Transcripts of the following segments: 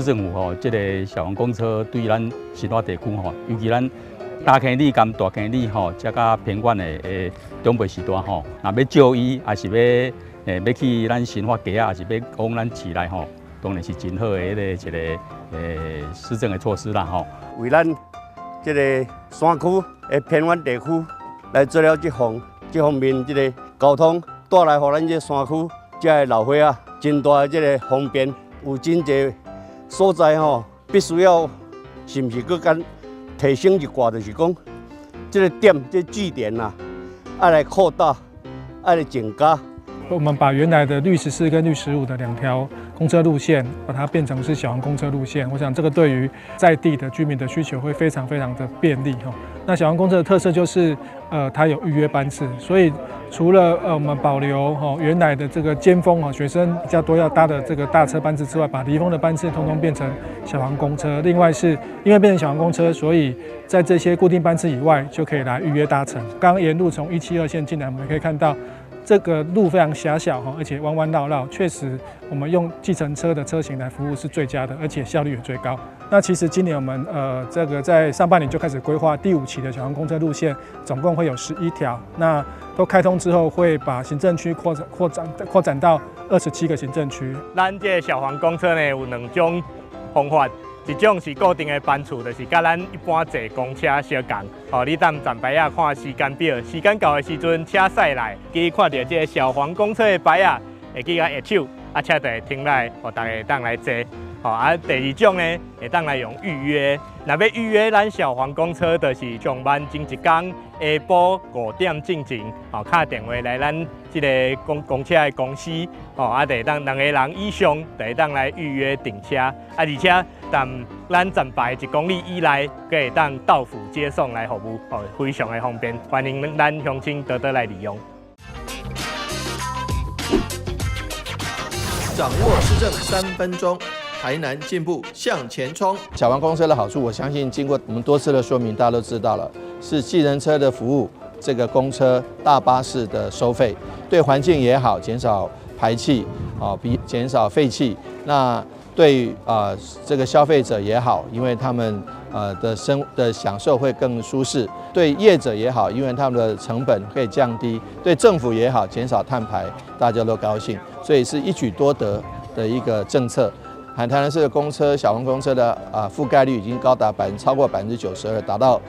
政府吼，這个小黃公車對咱新化地區吼，尤其咱大坑里佮大坑里吼，遮較偏遠的長輩時代吼，若欲就醫，抑是欲欲去咱新化街仔，抑是欲往咱市內吼，當然是真好的彼个一个施政的措施啦吼。為咱這个山區的偏遠地區來做了這方面這个交通，帶來予咱這山區遮的老歲仔真大的這个方便，有真濟所在吼，必須要是毋是閣較提升一寡，就是講這个點這個據點啊，愛來擴大，愛來增加。我們把原來的綠14跟綠15的兩條公車路線，把它變成是小黃公車路線。我想這個對於在地的居民的需求會非常非常的便利哈。那小黃公車的特色就是，它有預約班次，所以除了我們保留哈原來的這個尖峰啊學生比較多要搭的這個大車班次之外，把離峰的班次通通變成小黃公車。另外是因為變成小黃公車，所以在這些固定班次以外就可以來預約搭乘。剛沿路從172線進來，我們可以看到，這個路非常狹小哈，而且彎彎繞繞，確實我們用計程車的車型來服務是最佳的，而且效率也最高。那其實今年我們這個在上半年就開始規劃第五期的小黃公車路線，總共會有11條。那都開通之後，會把行政區擴展、擴展、擴展到27個行政區。咱這个小黃公車呢有兩種方法，一種是固定的班次，就是佮咱一般坐公車相仝。哦，你踮站牌仔看時間表，時間到的時陣，車駛來，記看著這个小黃公車的牌仔，會記共揮手，啊，車就會停來，予大家會當來坐。吼，啊，第二種呢，會當來用預約。若欲預約咱小黃公車，就是上班前一工下晡5點進前，吼，敲電話來咱這个公車的公司，吼，啊，就會當兩個人以上，就會當來預約訂車。啊，而且踮咱站牌1公里以內，閣會當到府接送來服務，吼，非常的方便，歡迎咱鄉親多多來利用。掌握施政3分鐘。台南進步向前衝。小黃公車的好處，我相信經過我們多次的說明，大家都知道了，是計程車的服務，這個公車、大巴士的收費，對環境也好，減少排氣，啊，比減少廢氣。那對啊，這個消費者也好，因為他們的生的享受會更舒適；對業者也好，因為他們的成本可以降低；對政府也好，減少碳排，大家都高興，所以是一舉多得的一個政策。台南市的公車、小黃公車的覆蓋率已經高達超過92%，達到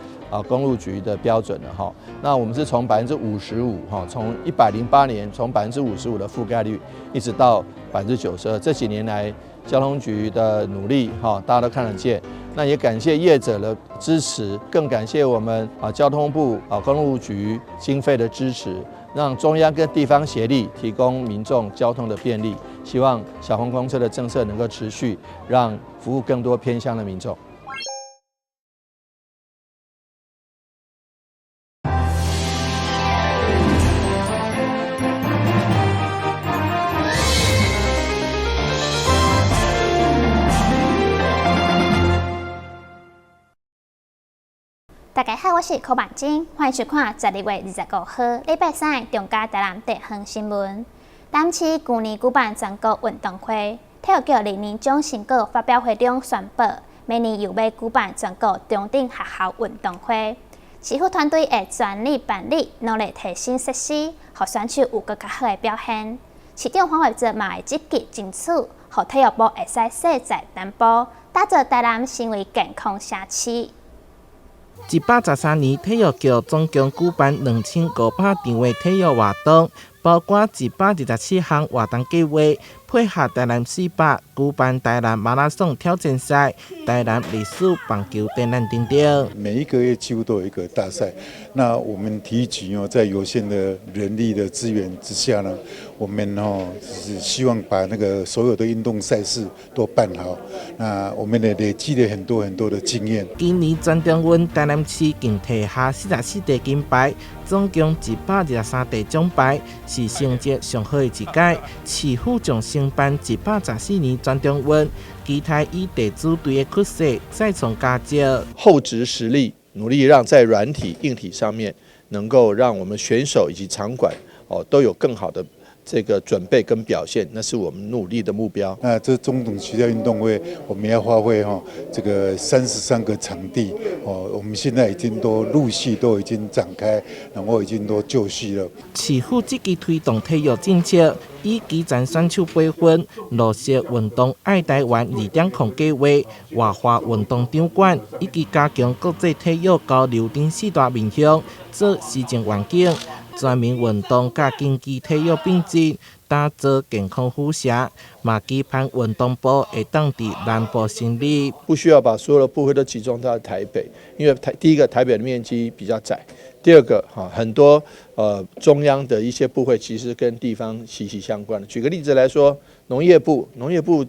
公路局的標準了哈。那我們是從55%哈，從108年從55%的覆蓋率，一直到92%，這幾年來交通局的努力哈，大家都看得見。那也感謝業者的支持，更感謝我們交通部公路局經費的支持，讓中央跟地方協力，提供民眾交通的便利。希望小黃公車的政策能夠持續，讓服務更多偏鄉的民眾。大家好，我是柯萬金，歡迎收看12月25號禮拜三的中嘉台南地方新聞。台南市舊年舉辦全國運動會，體育局歷年獎成果發表會中宣布，明年又欲舉辦全國中等學校運動會。市府團隊會全力辦理，努力提升設施，予選手有閣較好的表現。市長黃偉哲嘛會積極爭取，予體育部會使設在南部，打造台南成為健康城市。113年，體育局總共舉辦2500場的體育活動，包括127項活動計劃，配合台南四百舉辦台南馬拉松挑戰賽、台南歷史棒球展覽等等。每一個月幾乎都有一個大賽，那我們體育局哦，在有限的人力的資源之下呢，我們哦是希望把那個所有的運動賽事都辦好。那我們也累積了很多很多的經驗。今年全中運台南市共提下44塊金牌，總共123塊獎牌，是成績上好的一屆。市府將承辦114年全中運，期待以地主隊的氣勢再創佳績。厚植實力，努力讓在軟體、硬體上面能夠讓我們選手以及場館哦都有更好的。這個準備跟表現，那是我們努力的目標。那這中等學校運動會，我們要發揮哈這個33個場地哦，我們現在已經都陸續都已經展開，然後已經都就緒了。市府積極推動體育政策，以基層選手培訓、落實運動愛台灣2.0計劃、活化運動場館，以及加強國際體育交流等四大面向，做市政願景。全民運動佮競技體育並進，打造健康府城，嘛期盼運動部會當佇南部成立。不需要把所有的部會都集中到台北，因為第一個台北的面積比較窄，第二個哈很多中央的一些部會其實跟地方息息相關的。舉個例子來說，農業部，農業部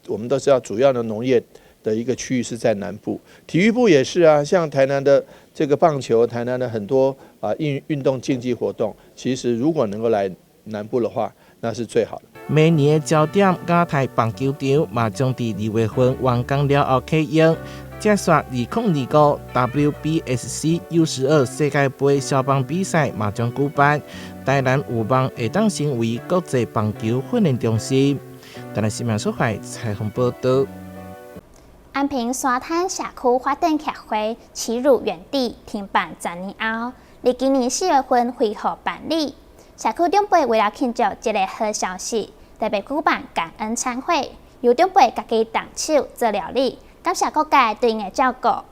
我們都知道主要的農業的一個區域是在南部，體育部也是啊，像台南的這個棒球，台南的很多啊運動競技活動，其實如果能夠來南部的話，那是最好的。明年的焦點亞太棒球場嘛將佇2月份完工了後啟用，接續2025 WBSC U12世界盃消防比賽嘛將舉辦，台南有望會當成為國際棒球訓練中心。台南新聞所採訪報導。安平沙灘社區發展協會耆儒園地停辦10年後，佇今年4月份恢復辦理。社區長輩為了慶祝這个好消息，特別舉辦感恩餐會，由長輩家己動手做料理，感謝各界對𪜶的照顧。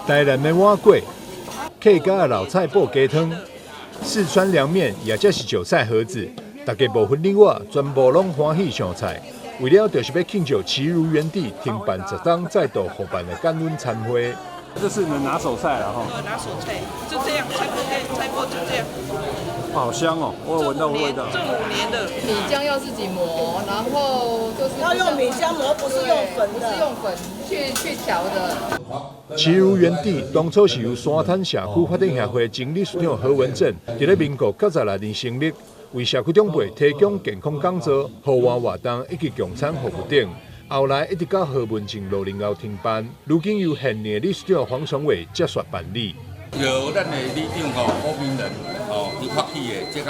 台南的碗粿、客家的老菜脯雞湯、四川涼麵，也就是韭菜盒子，大家無分你我，全部攏歡喜上菜。為了就是欲慶祝耆儒園地停辦10冬再度復辦的感恩餐會。這是你的拿手菜了哈。拿手菜就這樣，菜脯菜脯就這樣。好香哦，我有聞到味道。這5年的米漿要自己磨，然後就是要用米漿磨，不是用粉的，不是用粉去調的。耆儒園地當初是由沙灘社區發展協會前理事長何文正，佇咧民國96年成立。為社區長輩提供健康講座、戶外活動以及共餐服務等。後來一直到何文正老年後停辦，如今由現任理事長黃崇偉接續辦理。由咱的里長吼柯明仁吼，伊發起的這個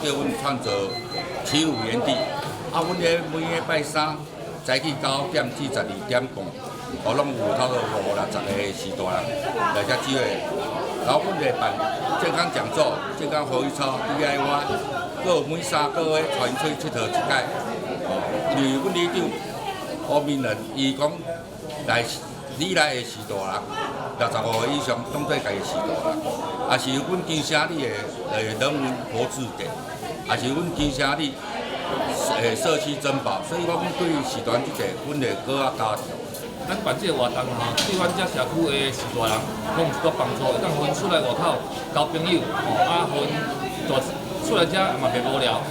叫阮創造耆儒園地。啊，阮咧每禮拜三早起9點至12點半，哦，攏有差不多五六十個序大人來遮聚會。然後阮會辦健康講座、健康呼吸操、DIY，閣有每3個月帶𪜶出去𨑨迌一擺。哦，因為阮里長柯明仁伊講來你來的序大人，65歲以上當做家己序大人，也是阮金城里的人文活字典，也是阮金城里社區珍寶，所以講對序大人這個，阮會閣較加強。咱辦這个活動吼，對阮遮社區的序大人攏有一個幫助，會當予𪜶出來外口交朋友，吼啊，予𪜶大出來遮嘛袂無聊。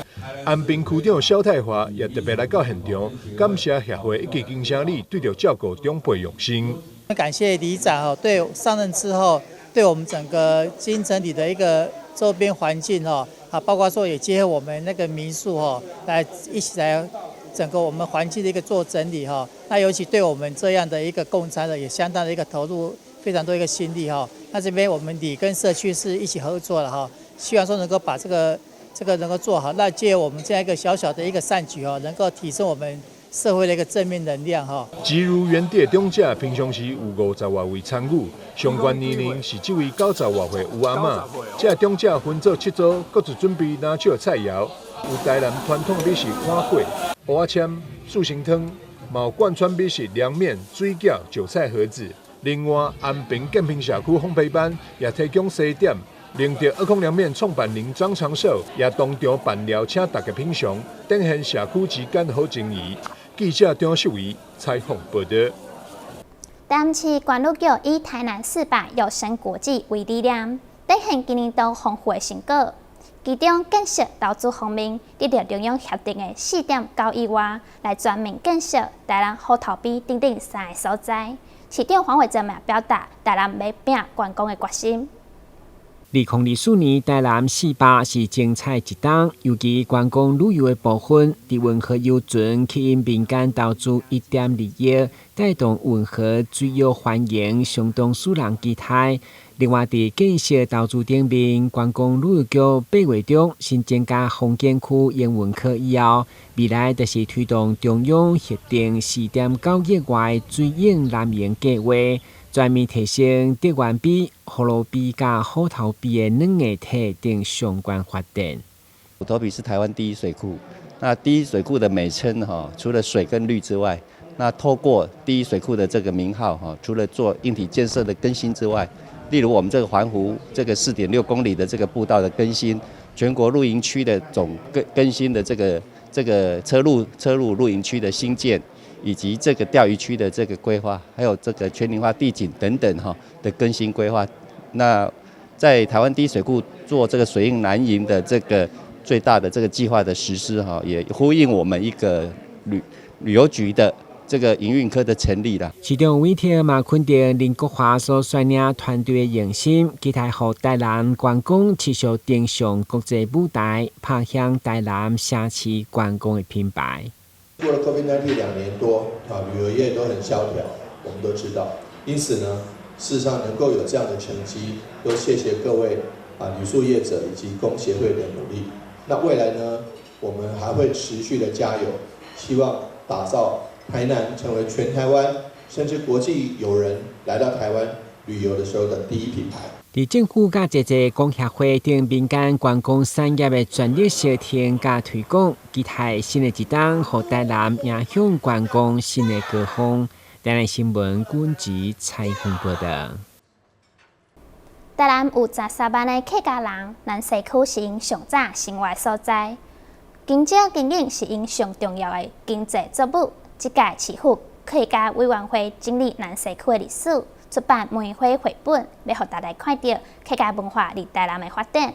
安平區長蕭泰華也特別來到現場，感謝協會以及金城里對著照顧長輩用心。感謝里長吼，對上任之後，對我們整個金城里的一個周邊環境吼，啊，包括說也結合我們那個民宿吼，來一起來整個我們環境的一個做整理哈。那尤其對我們這樣的一個共餐的，也相當的一個投入非常多一個心力哈。那這邊我們里跟社區是一起合作的哈，希望說能夠把這個能夠做好。那借我們這樣一個小小的一個善舉哦，能夠提升我們社會的一個正面能量哈。耆儒園地長者平常時有50外位參與，上懸年齡是這位90外歲吳阿嬤。這長者分做七組，各自準備拿手菜餚，有台南傳統美食碗粿、蚵仔簽、四神湯，嘛有貫穿美食涼麵、水餃、韭菜盒子。另外，安平建平社區烘焙班也提供西點。寧德二空涼麵創辦人張長壽也當場辦料，請大家品嘗，展現社區之間好情誼。記者張秀儀採訪報導。台南市觀旅局以台南400躍升國際為理念，展現今年度豐富的成果。其中建設投資方面，得著中央協定的4.9億外，來全面建設台南虎頭埤等等三个所在。市長黃偉哲嘛表達台南欲拚觀光的決心。2024年台南四八是精彩一冬，尤其觀光旅遊的部分，佇運河遊船吸引民間投資1.2億，帶動運河水域繁榮，相當使人期待。另外，佇建設投資頂面，觀光旅遊局8月中新增加風景區營運科以後，未來就是推動中央核定4.9億元水湧南迎計劃，全面提升竹園埤、葫蘆埤佮虎頭埤的軟硬體等相關發展。虎頭埤是台灣第一水庫，那第一水庫的美稱哈，除了水跟綠之外，那透過第一水庫的這個名號哈，除了做硬體建設的更新之外，例如我們這個環湖這個4.6公里的這個步道的更新，全國露營區的總更新的這個車路露營區的興建，以及這個釣魚區的這個規劃，還有這個全齡化地景等等哈的更新規劃。那在台灣第一水庫做這個水運南迎的這個最大的這個計劃的實施哈，也呼應我們一個旅遊局的這個營運科的成立啦。市長委託嘛肯定林國華所率領團隊的用心，期待予台南觀光持續登上國際舞台，拍響台南城市觀光的品牌。過了 COVID-19 2年多，啊，旅遊業都很蕭條，我們都知道。因此呢，事實上能夠有這樣的成績，都謝謝各位啊旅宿業者以及工協會的努力。那未來呢，我們還會持續的加油，希望打造台南成為全台灣甚至國際友人來到台灣旅遊的時候的第一品牌。佇政府佮濟濟工協會等民間觀光產業的全力協調佮推廣，期待新的一冬，予台南迎向觀光新的高峰。台南新聞軍籍採訪報道。台南有13萬的客家人，南勢區是𪜶上早生活的所在，香蕉經營是𪜶上重要的經濟作物。這屆市府客家委員會整理南勢區的歷史，出版梅花繪本，欲予大家看著客家文化佇台南的發展。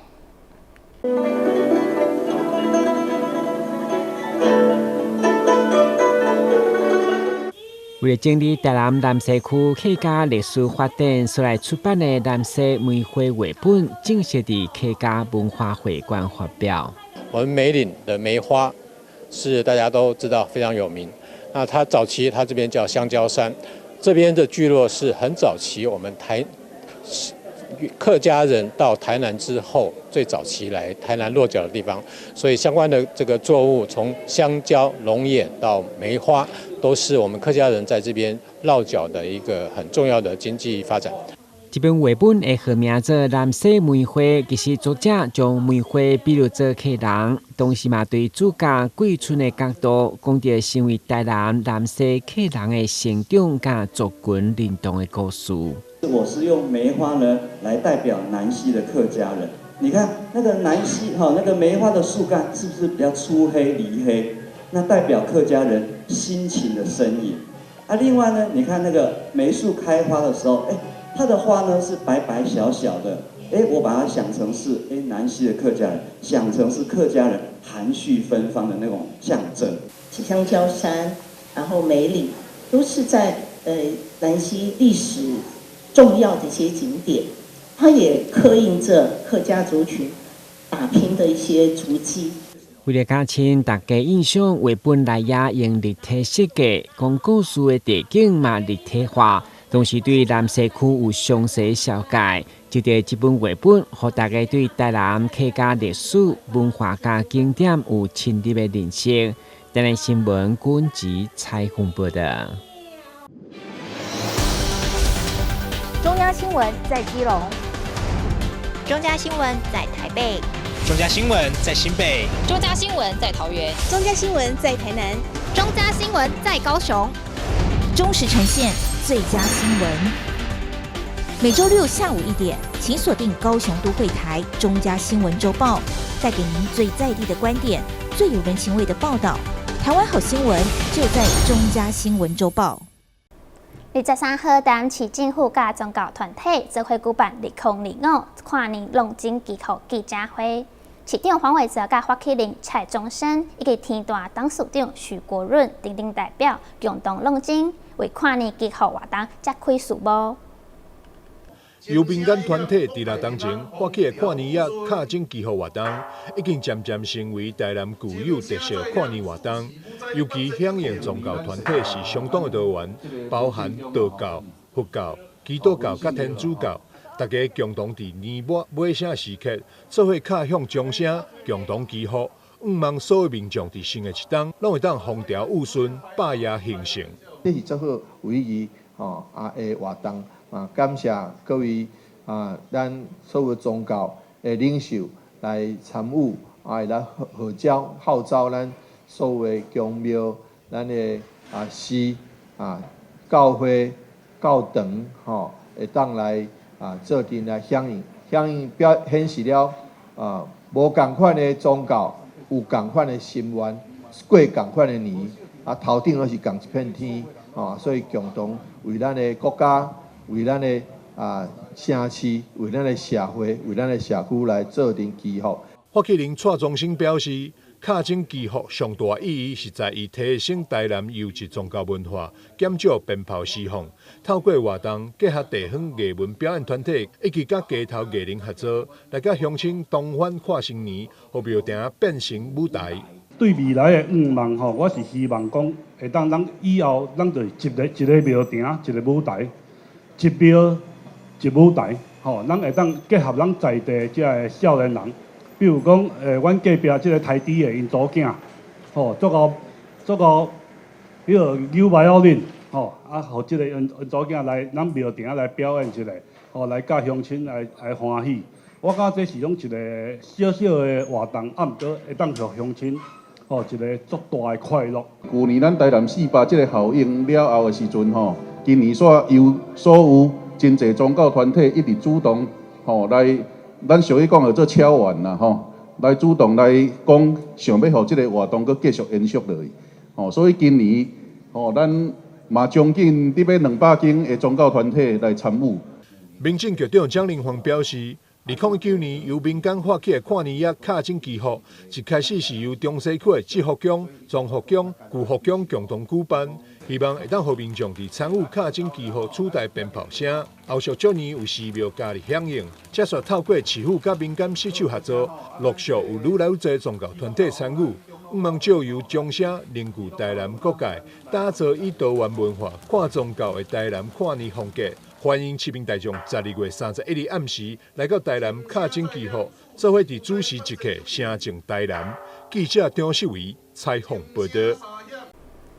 為了整理台南南勢區客家歷史發展所來出版的《南勢梅花繪本》，正式佇客家文化會館發表。我們梅嶺的梅花是大家都知道非常有名。那它早期它這邊叫香蕉山，這邊的聚落是很早期我們台客家人到台南之後最早期來台南落腳的地方，所以相關的這個作物，從香蕉、龍眼到梅花，都是我們客家人在這邊落腳的一個很重要的經濟發展。這本繪本的號名做《南勢梅花》，其實作者將梅花比喻做客人，同時嘛對主角桂春的角度講著身為台南南勢客人的成長佮族群認同的故事。我是用梅花呢來代表南勢的客家人。你看那個南勢哈，那個梅花的樹幹是不是比較粗黑、黧黑？那代表客家人辛勤的身影。啊，另外呢，你看那個梅樹開花的時候，哎，它的花呢是白白小小的，哎，我把它想成是哎南勢的客家人，想成是客家人含蓄芬芳的那種象徵。香蕉山，然後梅嶺，都是在南勢歷史重要的一些景點，它也刻印着客家族群打拼的一些足跡。為了加深大家印象，繪本內頁用立體設計，講故事的地景嘛立體化，同時對南勢區有詳細紹介。藉著這本繪本，予大家對台南客家歷史文化佮景點有深入的認識。台南新聞軍籍採訪報道。中央新聞在基隆，中嘉新聞在台北，中嘉新聞在新北，中嘉新聞在桃園，中嘉新聞在台南，中嘉新聞在高雄，忠實呈現最佳新聞。每週六下午1點，請鎖定高雄都會台中嘉新聞週報，帶給您最在地的觀點，最有人情味的報道。台灣好新聞就在中嘉新聞週報。23號，台南市政府佮宗教團體做伙舉辦2025跨年龍井祈福記者會。市長黃偉哲佮發起人蔡宗生以及天大董事長許國潤等等代表共同龍井，為跨年祈福活動揭開序幕。由民間團體佇六冬前發起的跨年夜敲鐘祈福活動，已經漸漸成為台南具有特色跨年活動。尤其響應宗教團體是相當的多元，包含道教、佛教、基督教佮天主教，大家共同佇年尾尾聲時刻，做伙敲響鐘聲，共同祈福，向望所有民眾佇新的一冬，攏會當風調雨順，百業興盛。這是足好有意義吼啊的活動啊！感謝各位啊，咱所有宗教的領袖來參與啊，來號召號召咱所有的宮廟、咱的啊寺啊教會、教堂吼，會當來啊做陣來響應，響應表顯示了啊無仝款的宗教有仝款的心願，過仝款的年啊，頭頂攏是仝一片天啊，所以共同為咱的國家、為咱的啊城市、為咱的社會、為咱的社區來做陣祈福。發起人蔡宗興表示，敲鐘祈福上大意義是在於提升台南優質宗教文化，減少鞭炮釋放。透過活動結合地方藝文表演團體，以及佮街頭藝人合作，來佮鄉親同歡跨新年，予廟埕變成舞台。對未來的願望吼，我是希望講會當咱以後咱就是一个一个廟埕，一个舞台，一廟一舞台，吼，咱會當結合咱在地這个少年人。比如講，阮隔壁這个台豬的𪜶查某囝，吼，足夠足夠，彼號扭排好恁，吼，啊，予這个𪜶𪜶查某囝來咱廟埕來表演一下，吼，來佮鄉親來來歡喜。我感覺這是攏一个小小的活動，啊，毋過會當予鄉親，吼，一个足大的快樂。舊年咱台南四百這个效應了後的時陣，吼，今年煞由所有真濟宗教團體一直主動，吼來。咱俗語講叫做敲碗啦，吼，來主動來講，想欲予這个活動閣繼續延續落去，吼，所以今年，吼，咱嘛將近得欲200間的宗教團體來參與。民政局長蔣玲芳表示，2019年由民間發起的跨年夜敲鐘祈福，一開始是由中西區的志福宮、莊福宮、舊福宮共同舉辦，希望會當予民眾佇參與敲鐘祈福取代鞭炮聲。後續數年有寺廟加入響應，這煞透過市府佮民間攜手合作，陸續有愈來愈濟宗教團體參與，向望藉由鐘聲凝聚台南各界，打造以多元文化、跨宗教的台南跨年風格。歡迎市民大眾12月31日暗時來到台南敲鐘祈福，做伙佇子時一刻聲正台南。記者張世維採訪報導。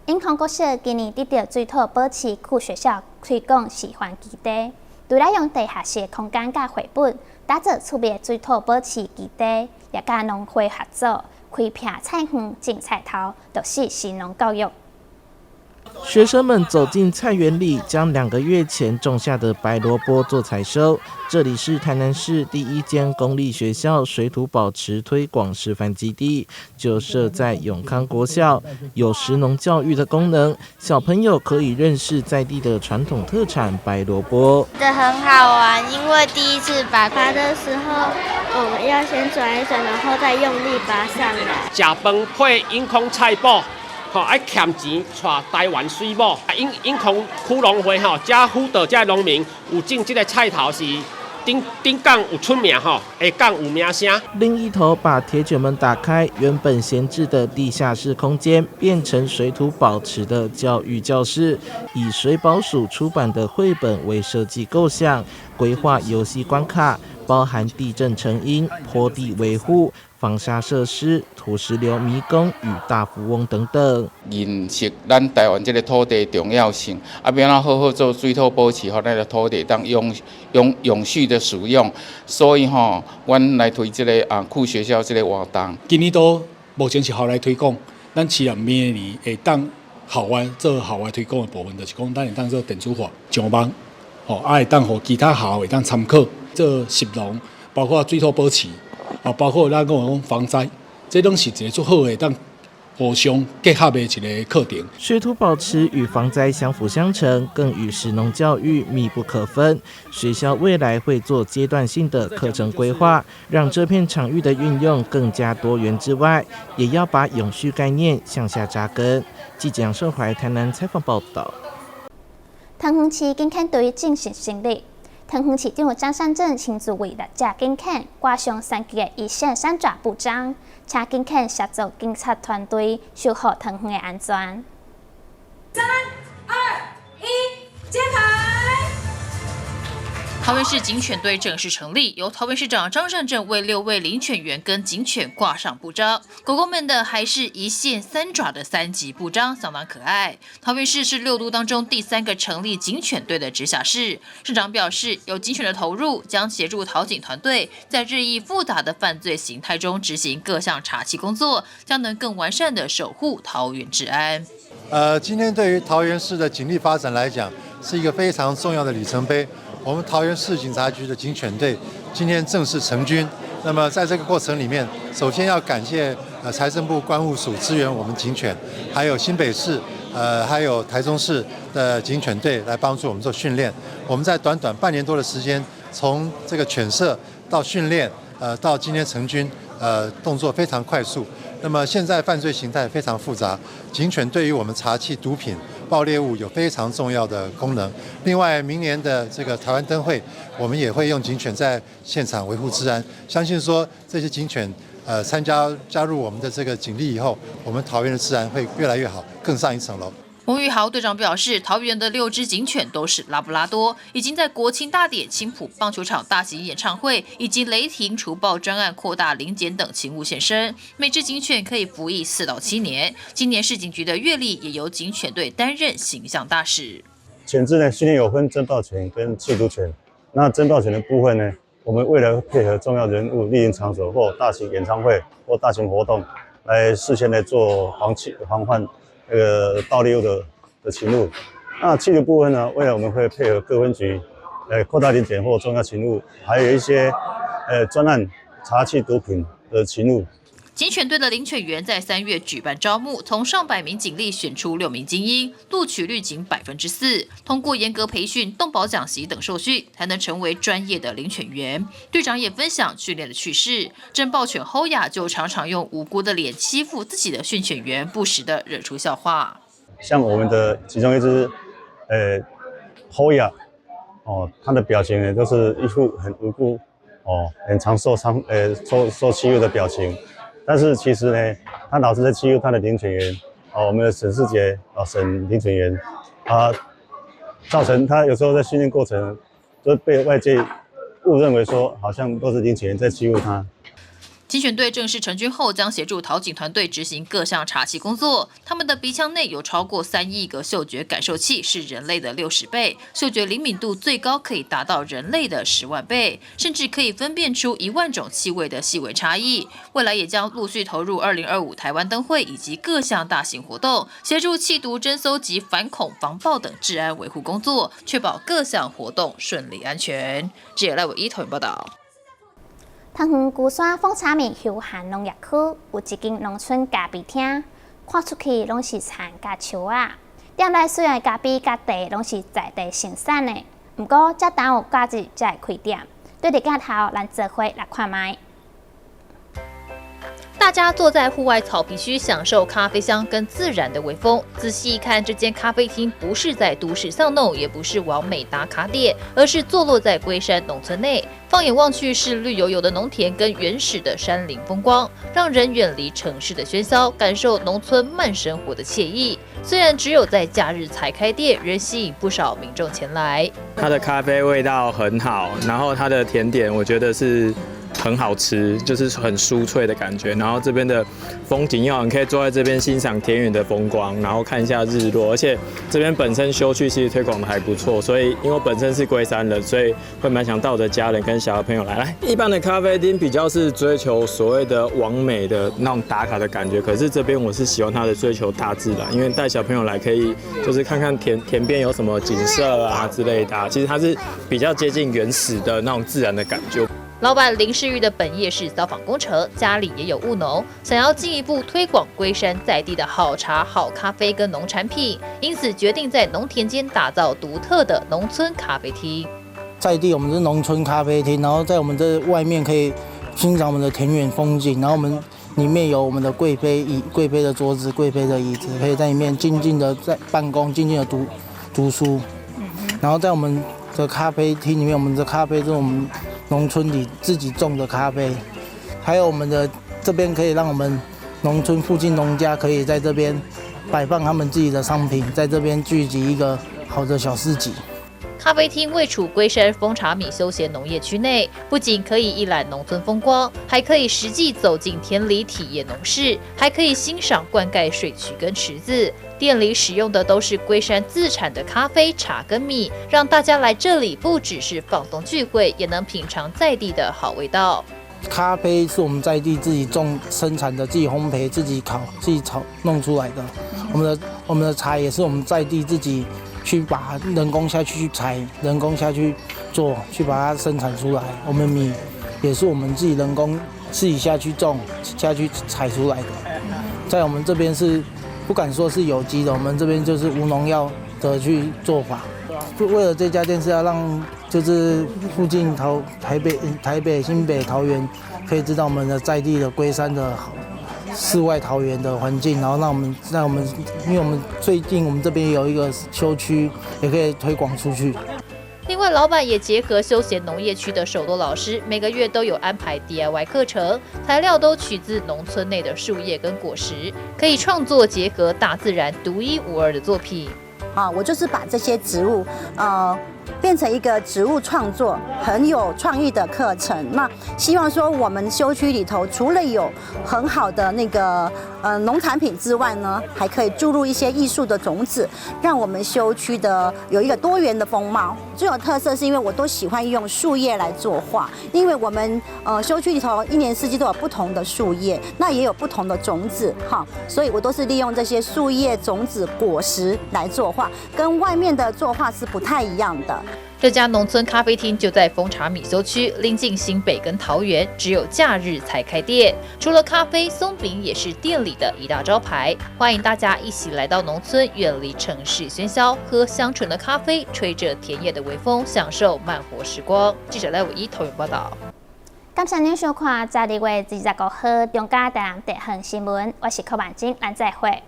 永康國小今年得著水土保持酷學校推廣示範基地，除了用地下室空間佮繪本打造趣味水土保持基地，也佮農會合作開闢菜園、種菜頭，落實食農教育。學生們走進菜園裡，將2個月前種下的白蘿蔔做採收。這裡是台南市第一間公立學校水土保持推廣示範基地，就設在永康國小，有食農教育的功能。小朋友可以認識在地的傳統特產白蘿蔔。這很好玩，因為第一次拔拔的時候，我們要先轉一轉，然後再用力拔上來。食飯配永康菜脯。吼，愛儉錢娶台灣水某，永永康區農會吼，遮輔導遮農民有種這个菜頭是頂頂港有出名吼，下港有名聲。另一頭把鐵捲門打開，原本閒置的地下室空間變成水土保持的教育教室，以水保署出版的繪本為設計構想，規劃遊戲關卡，包含地震成因、坡地維護、防沙設施、土石流迷宮與大富翁等等。認識咱台灣這个土地重要性，啊，欲按怎好好做水土保持，予咱个土地當永永永續的使用。所以吼，阮來推這个啊酷學校這个活動。今年度目前是校內推廣，咱期望明年會當校外做校外推廣的部分，就是講咱會當做電子化上網，吼，啊會當予其他校會當參考做食農，包括水土保持。啊，包括咱講講防災，這攏是一個足好的當互相結合的一个課程。水土保持與防災相輔相成，更與食農教育密不可分。學校未來會做階段性的課程規劃，讓這片場域的運用更加多元之外，也要把永續概念向下扎根。記者楊勝懷台南採訪報道。桃園市警犬隊正式成立。桃園市長張善政親自為六隻警犬掛上三級的一線三爪布章，請警犬協助警察團隊守護桃園的安全。三、二、一，揭牌。桃園市警犬隊正式成立，由桃園市長張善政為六位領犬員跟警犬掛上布章。狗狗們的還是一線三爪的三級布章，相當可愛。桃園市是六都當中第三個成立警犬隊的直轄市。市長表示，有警犬的投入，將協助桃警團隊在日益複雜的犯罪形態中執行各項查緝工作，將能更完善的守護桃園治安。今天對於桃園市的警力發展來講，是一個非常重要的里程碑。我們桃園市警察局的警犬隊今天正式成軍。那麼在這個過程裡面，首先要感謝財政部關務署支援我們警犬，還有新北市、還有台中市的警犬隊來幫助我們做訓練。我們在短短半年多的時間，從這個犬舍到訓練，到今天成軍，動作非常快速。那麼現在犯罪形態非常複雜，警犬對於我們查緝毒品、爆裂物有非常重要的功能。另外，明年的這個台灣燈會，我們也會用警犬在現場維護治安。相信說這些警犬，參加加入我們的這個警力以後，我們桃園的治安會越來越好，更上一層樓。洪玉豪隊長表示，桃園的六隻警犬都是拉布拉多，已經在國慶大典、青埔棒球場大型演唱會以及雷霆除暴專案擴大臨檢等勤務現身。每隻警犬可以服役4到7年。今年市警局的月曆也由警犬隊擔任形象大使。犬隻呢，訓練有分偵爆犬跟緝毒犬。那偵爆犬的部分呢，我們為了配合重要人物蒞臨場所或大型演唱會或大型活動，來事先來做防氣防範。那個盜獵物的勤務，那緝毒部分呢？未來我們會配合各分局，擴大臨檢或重要勤務，還有一些，專案查緝毒品的勤務。警犬隊的領犬員在3月舉辦招募，從上百名警力選出六名精英，錄取率僅4%。通過嚴格培訓、動保講習等受訓，才能成為專業的領犬員。隊長也分享訓練的趣事，偵爆犬侯雅就常常用無辜的臉欺負自己的訓犬員，不時的惹出笑話。像我們的其中一隻，侯雅，哦，他的表情呢，都是一副很無辜，哦，很常受傷，受欺負的表情。但是其實呢，他老是在欺負他的領犬員，哦，我們的沈世杰，哦，沈領犬員，啊，造成他有時候在訓練過程，就被外界誤認為說，好像都是領犬員在欺負他。警犬隊正式成軍後，將協助桃警團隊執行各項查緝工作。他們的鼻腔內有超過3億個嗅覺感受器，是人類的60倍，嗅覺靈敏度最高可以達到人類的10萬倍，甚至可以分辨出1萬種氣味的細微差異。未來也將陸續投入2025台灣燈會以及各項大型活動，協助緝毒偵搜及反恐防暴等治安維護工作，確保各項活動順利安全。記者賴偉一桃園報道。桃園龜山鳳茶面休閒農業區有一間農村咖啡廳，看出去攏是田佮樹仔。店內使用的咖啡佮茶攏是在地生產的，毋過才耽有假日才會開店。對著鏡頭，咱做伙來看覓。大家坐在戶外草皮區，享受咖啡香跟自然的微風。仔細一看，這間咖啡廳不是在都市巷弄，也不是網美打卡點，而是坐落在龜山農村內。放眼望去，是綠油油的農田跟原始的山林風光，讓人遠離城市的喧囂，感受農村慢生活的愜意。雖然只有在假日才開店，仍吸引不少民眾前來。它的咖啡味道很好，然後它的甜點，我覺得是很好吃，就是很酥脆的感覺。然後這邊的風景又好，你可以坐在這邊欣賞田園的風光，然後看一下日落。而且這邊本身休區其實推廣的還不錯，所以因為我本身是龜山人，所以會蠻想帶我的家人跟小朋友來。來，一般的咖啡廳比較是追求所謂的網美的那種打卡的感覺，可是這邊我是喜歡它的追求大自然，因為帶小朋友來可以就是看看田邊有什麼景色啊之類的，其實它是比較接近原始的那種自然的感覺。老闆林世玉的本業是消防工程，家裡也有務農，想要進一步推廣龜山在地的好茶、好咖啡跟農產品，因此決定在農田間打造獨特的農村咖啡廳。在地我們是農村咖啡廳，然後在我們這外面可以欣賞我們的田園風景，然後我們裡面有我們的貴妃椅、貴妃的桌子、貴妃的椅子，可以在裡面靜靜的在辦公、靜靜的讀讀書，然後在我們的咖啡廳裡面，我們的咖啡是我們農村裡自己種的咖啡，還有我們的這邊可以讓我們農村附近農家可以在這邊擺放他們自己的商品，在這邊聚集一個好的小市集。咖啡廳位處龜山豐茶米休閒農業區內，不僅可以一覽農村風光，還可以實際走進田裡體驗農事，還可以欣賞灌溉水渠跟池子。店裡使用的都是龜山自產的咖啡、茶跟米，讓大家來這裡不只是放鬆聚會，也能品嘗在地的好味道。咖啡是我們在地自己種生產的，自己烘焙、自己烤、自己炒弄出來的。我們的茶也是我們在地自己去把人工下去採，人工下去做，去把它生產出來。我們米也是我們自己人工自己下去種、下去採出來的。在我們這邊是不敢說是有機的，我們這邊就是無農藥的去做法。就為了這家店是要讓就是附近台北、新北、桃園可以知道我們的在地的龜山的好。世外桃源的環境，然後讓我們，因為我們最近我們這邊有一個休區，也可以推廣出去。另外，老闆也結合休閒農業區的手作老師，每個月都有安排 DIY 課程，材料都取自農村內的樹葉跟果實，可以創作結合大自然獨一無二的作品。啊，我就是把這些植物，變成一個植物創作很有創意的課程。那希望說我們休區裡頭除了有很好的那個農產品之外呢，還可以注入一些藝術的種子，讓我們休區的有一個多元的風貌。最有特色是因為我都喜歡用樹葉來作畫，因為我們休區裡頭一年四季都有不同的樹葉，那也有不同的種子哈，所以我都是利用這些樹葉、種子、果實來作畫，跟外面的作畫是不太一樣的。這家農村咖啡廳就在豐茶米休區，鄰近新北跟桃園，只有假日才開店。除了咖啡，鬆餅也是店裡的一大招牌。歡迎大家一起來到農村，遠離城市喧囂，喝香醇的咖啡，吹着田野的微風，享受慢活時光。記者賴偉一桃園報道。感謝您收看12月25號中嘉台南地方新聞，我是柯萬金，咱再會。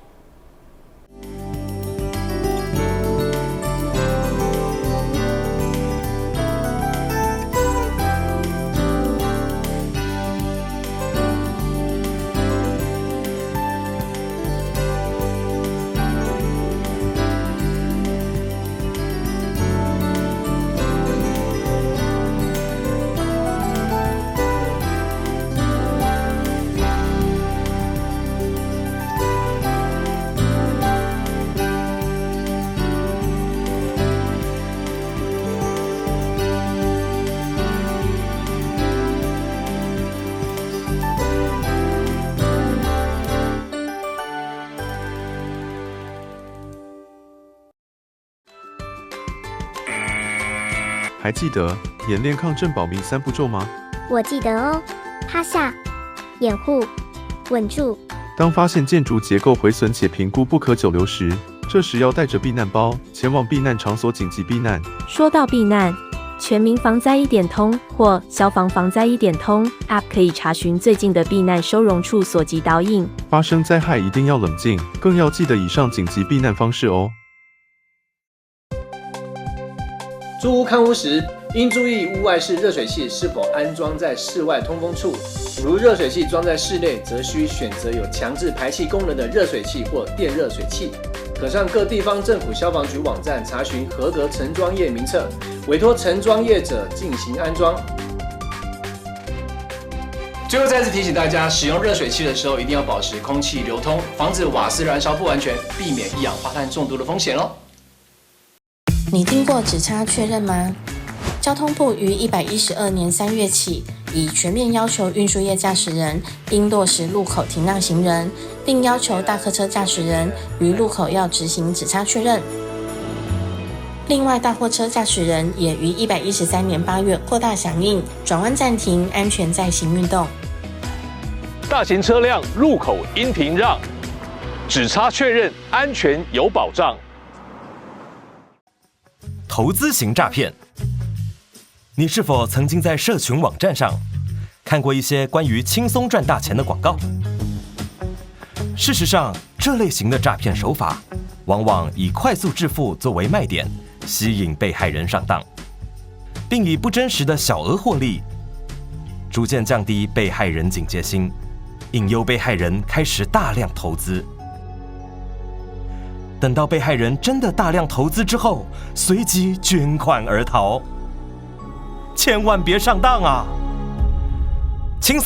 還記得演練抗震保命三步驟嗎？我記得哦，趴下、掩護、穩住。當發現建築結構毀損且評估不可久留時，這時要帶着避難包前往避難場所緊急避難。說到避難，全民防災一點通或消防防災一點通 App 可以查詢最近的避難收容處所及導引。發生災害一定要冷靜，更要記得以上緊急避難方式哦。租屋看屋時，應注意屋外式熱水器是否安裝在室外通風處。如熱水器裝在室內，則需選擇有強制排氣功能的熱水器或電熱水器。可上各地方政府消防局網站查詢合格承裝業名冊，委託承裝業者進行安裝。最後再次提醒大家，使用熱水器的時候一定要保持空氣流通，防止瓦斯燃燒不完全，避免一氧化碳中毒的風險哦。你聽過指差確認嗎？交通部於112年3月起，已全面要求運輸業駕駛人應落實路口停讓行人，並要求大客車駕駛人於路口要執行指差確認。另外，大貨車駕駛人也於113年8月擴大響應，轉彎暫停，安全載行運動。大型車輛路口應停讓，指差確認安全有保障。投資型詐騙，你是否曾經在社群網站上看過一些關於輕鬆賺大錢的廣告？事實上，這類型的詐騙手法往往以快速致富作為賣點，吸引被害人上當。並以不真實的小額獲利，逐漸降低被害人警戒心，引誘被害人開始大量投資。等到被害人真的大量投資之後，隨即捲款而逃。千萬別上當啊！輕鬆。